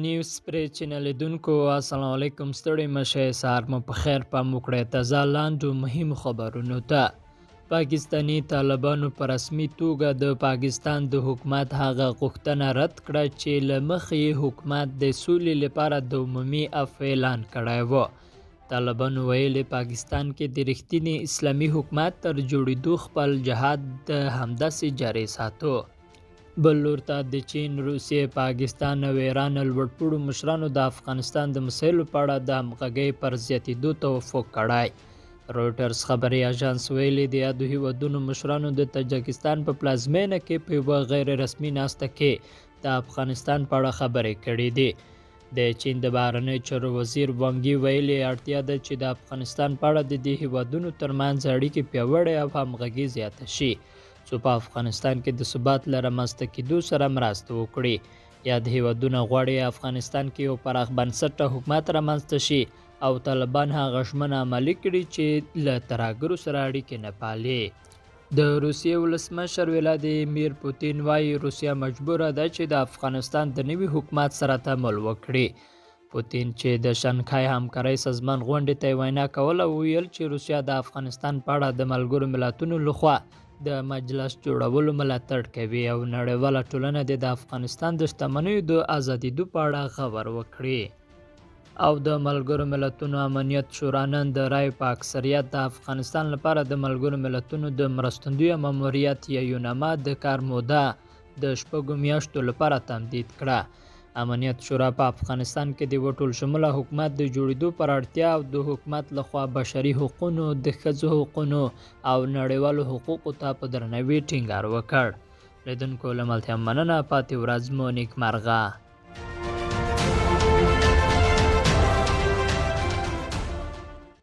نیوز پرې چینل لیدونکو السلام علیکم، ستړي مشه، سهار مو په خیر. پام وکړئ تازه لاندو مهمو خبرونو ته. پاکستاني طالبانو په رسمي توګه د پاکستان د حکومت هغه غوښتنه رد کړه چې له مخې یې حکومت د سولې لپاره د عمومي عفو اعلان کړی و. طالبانو ویلي پاکستان کې د رښتیني اسلامي حکومت تر جوړېدو خپل جهاد د همداسې جاري ساتو. بل لور ته د چین، روسیې، پاکستان او ایران لوړپوړو مشرانو د افغانستان د مسایلو په اړه د همغږۍ پر زیاتېدو توافق کړی. رویټرز خبري اژانس ویلي د یادو هیوادونو مشرانو د تاجکستان په پلازمېنه کې په یوه غیر رسمي ناسته کې د افغانستان په اړه خبرې کړې دي. د چین د بهرنیو چارو وزیر وانګي ویلي اړتیا ده چې د افغانستان په اړه د دې هیوادونو ترمنځ اړیکې پیاوړې او همغږي زیاته شي، څو په افغانستان کې د ثبات له رامنځته کېدو سره مرسته وکړي. یاد هیوادونه غواړي افغانستان کې یو پراخ بنسټه حکومت رامنځته شي او طالبان هغه ژمنه عملي کړي چې له ترهګرو سره اړیکې نه پالي. د روسیې ولسمشر ولادیمیر پوتین وایي روسیه مجبوره ده چې د افغانستان د نوي حکومت سره تعامل وکړي. پوتین چې د شانګهای همکارۍ سازمان غونډې ته وینا کوله وویل چې روسیه د افغانستان په اړه د ملګرو ملتونو لخوا د مجلس جوړولو ملاتړ کوي او نړیواله ټولنه دې د افغانستان د شتمنیو د ازادېدو په اړه غور وکړي. او د ملګرو ملتونو امنیت شورا نن د رایو په اکثریت د افغانستان لپاره د ملګرو ملتونو د مرستندوی ماموریت یا یوناما د کار موده د 6 میاشتو لپاره تمدید کړه. امنیت شورا په افغانستان کې د یوه ټولشموله حکومت د جوړېدو پر اړتیا او د حکومت لخوا بشري حقونو، د ښځو حقونو او نړیوالو حقوقو ته په درناوي ټینګار وکړ. لیدونکو له ملتیا مننه، پاتې ورځ مو نیکمرغه.